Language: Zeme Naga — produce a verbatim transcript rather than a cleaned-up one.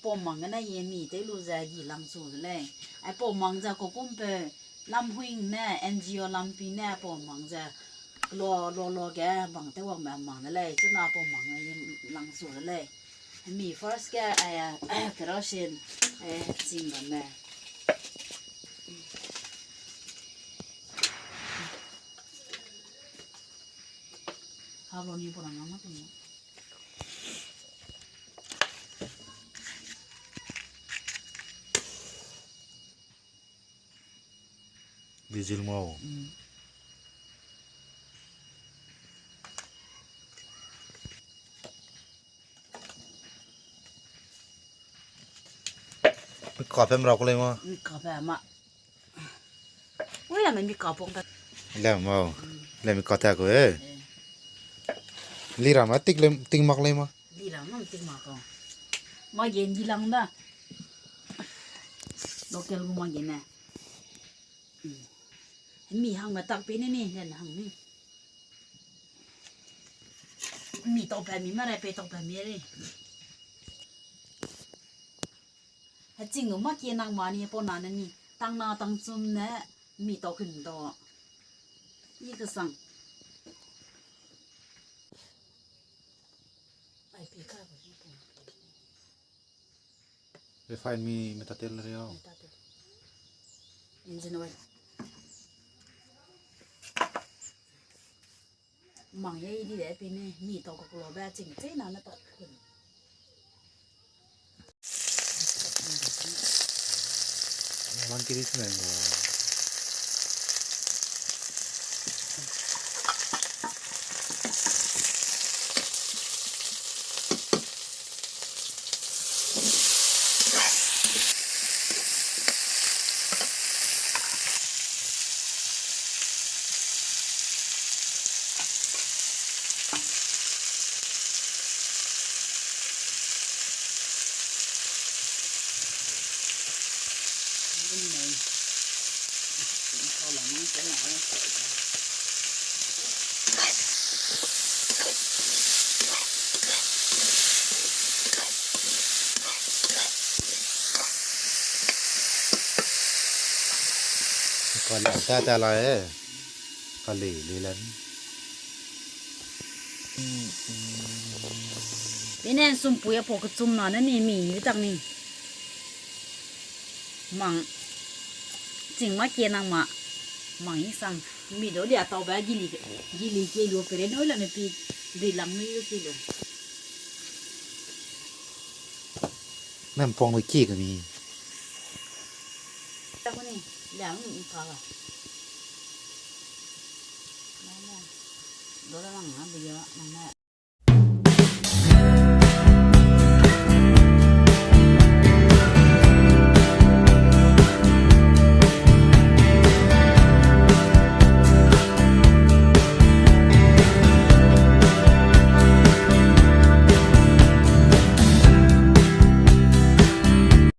Pau mang gene ye mi tew lu ze gi lang chu de lei. Ai pau mang ze kokum peu lamhuing ne N G O lampi ne pau mang ze lo lo lo ge bang tew wang me mang de lei. Chuna pau mang ye lang chu de lei. Mi first ge ai kerosene ai ching bam me. Halo ni pau lang ma tu. Diesel mau. Mm. Mi kape mrau ku lei ma? Mi kape ma. Ui, la mi kapong ta. Lem mau. Mm. Lem mi kate ku e. Eh. Lira ma tik lem, tik mak lei ma? Lira ma tik mak ko. Ma gen di lang da. Local gu ma gen ne. Mm. Mi hang me tak pe ne ni, len hang ni. Mi tau pe mi ma rai pe tau pe mi ri. Heching lu ma kie nang ma ni pau na ne ni. Tang na tang chum ne mi tau khun tau. I kesang. Ai pi ka ba ni pau. Refine mi, mi ta tel re au. Mi ta tel. Engine oil. Mang ye di de pi ne, mi tau ka kulo be ching chei na ne tau. Mang kiri chine ngo. Ka la ta ta la e. Ka le le lan. Pene sumpui a pau kechum na ne ni mi ni tak ni. Mang. Ching ma kie nang ma. Mang i sang. Mi do lia tau ba gili, gili kie lu pere no la me pi. Dui lang mi lu kie lu. Nang pong lu kie ka mi. Ta ku ni, lia mi i ka la. Lo da lang na bi ya, nang na